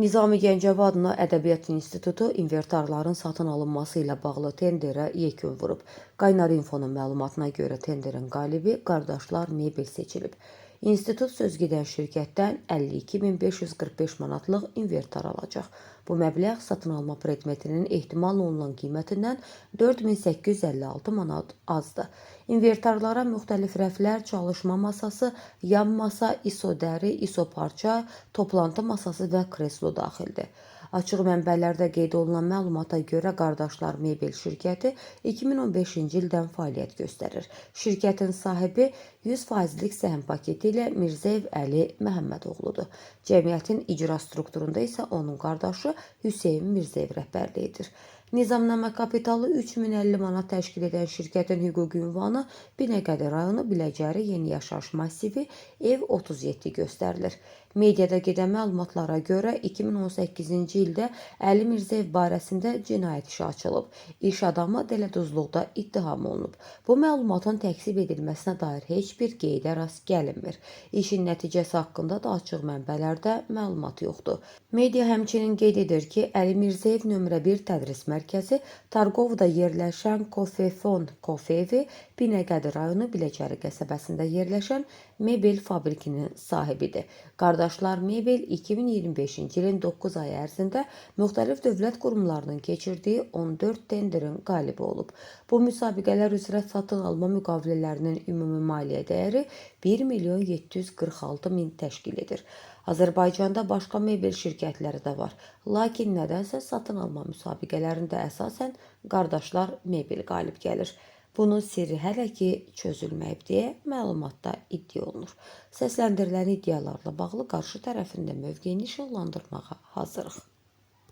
Nizami Gəncəvi adına Ədəbiyyat İnstitutu inventarların satın alınması ilə bağlı tenderə yekun vurub. Qaynar Infonun məlumatına görə tenderin qalibi Qardaşlar Mebel seçilib. İnstitut söz gedən şirkətdən 52.545 manatlıq inventar alacaq. Bu məbləğ satın alma predmetinin ehtimal olunan qiymətindən 4856 manat azdır. İnventarlara müxtəlif rəflər, çalışma masası, yan masa, isodəri, isoparça, toplantı masası və kreslo daxildir. Açıq mənbələrdə qeyd olunan məlumata görə Qardaşlar Mebel şirkəti 2015-ci ildən fəaliyyət göstərir. Şirkətin sahibi 100%lik səhm paketi ilə Mirzəyev Əli Məhəmmədoğludur. Cəmiyyətin icra strukturunda isə onun qardaşı Hüseyn Mirzəyev rəhbərlik edir. Nizamnamə kapitalı 3050 manat təşkil edən şirkətin hüquqi ünvanı Binəqədi rayonu Biləcəri Yeni Yaşayış Massivi ev 37 göstərilir. Mediada gedən məlumatlara görə 2018-ci ildə Əli Mirzəyev barəsində cinayət işi açılıb. İş adamı dələduzluqda ittiham olunub. Bu məlumatın təkzib edilməsinə dair heç bir qeydə rast gəlinmir. İşin nəticəsi haqqında da açıq mənbələrdə məlumat yoxdur. Media həmçinin qeyd edir ki, Əli Mirzəyev nömrə 1 tədris mərkəzi Targovda yerləşən Kofefon Kofevi Binəqədi rayonu Biləcəri qəsəbəsində yerləşən mebel fabrikinin sahibidir. Qardaşlar Mebel 2025-ci ilin 9 ayı ərzində müxtəlif dövlət qurumlarının keçirdiyi 14 tenderin qalibi olub. Bu müsabiqələr üzrə satın alma müqavilələrinin ümumi maliyyə dəyəri 1 milyon 746 min təşkil edir. Azərbaycanda başqa mebel şirkətləri də var. Lakin nədənsə satın alma müsabiqələrində əsasən Qardaşlar Mebel qalib gəlir. Bunun sirri hələ ki çözülməyib deyə məlumatda iddia olunur. Səsləndirilən iddialarla bağlı qarşı tərəfin də mövqeyini işıqlandırmağa hazırıq.